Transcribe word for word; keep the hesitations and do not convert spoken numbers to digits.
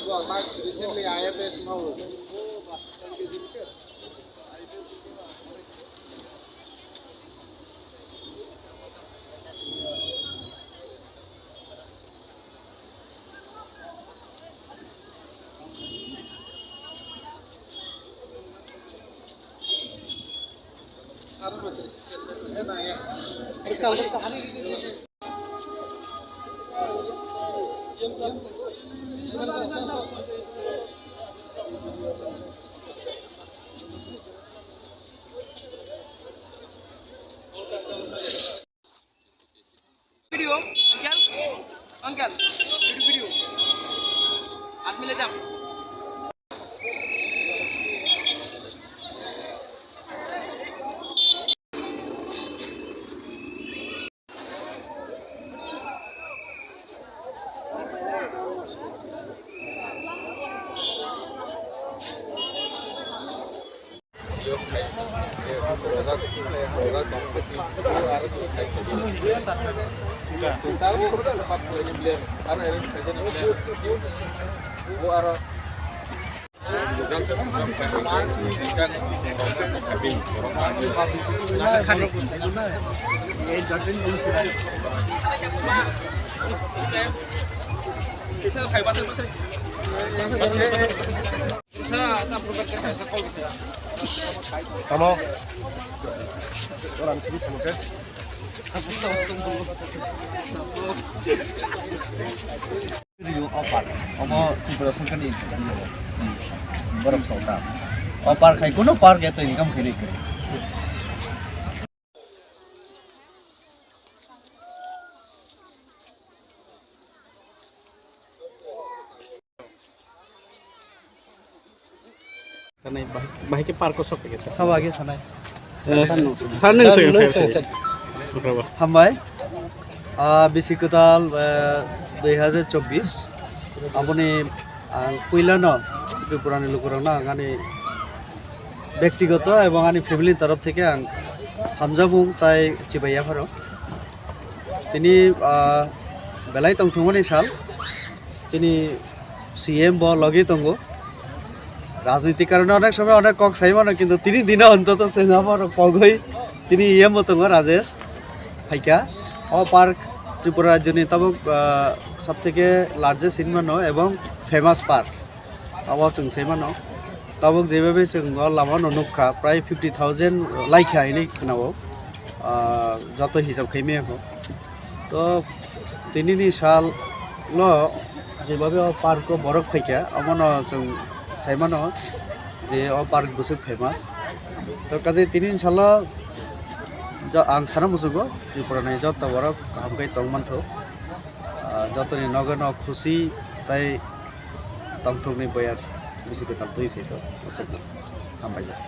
Recently I F S now. Video, uncle, uncle, video, video. Aat mile jam. Tamo. Orang kiri tamo ke. Rio o park. Omo Tripura sorkar ni borok sota. O park hai kuno park ya to income khe ri khe. Sanai, bahai, bahai ke park o sok ke sa. Sawa ke sanai. Eh, sir, nung sir. Sir, nung sir, sir, sir. Hambai. Ah, bisi kwtal, eh, dui hazar chobbish. Aboni ang puila no Tripura ni lukurok no ang ani bektigoto ebong ani family ni torof theke ang hamjamung tai chibai yapharo. Tini, ah, belai tongthokmani sal. Chini C M bo logi tongo. Rajnitik karone onek somoy onek kok sai mano, kintu tini dino ontoto se nabo rok pogoi chini E M bo tongo Rajesh. Phaikha o park Tripura rajyoni tabuk, ah, sob theke largest hinwi mano ebong famous park. Abo chwng sai mano. Tabuk jebhabe chwng o lama no nukha, prai fifty thousand laikha hinwi khwnao. Ah, joto hisab khai maya kho. To, tinini sal lo jebhabe o park o borok phaikha, omono chwng sai mano je o park bwswk famous. To, kaje tinini salo jo-, ang sana muchungo, Tripura ni joto borok kaham khe tong mantho. Ah, jotoni nogo no khusi tai tongthokni boyar bisi kwtal twi phaikha. Aswk hambaijak.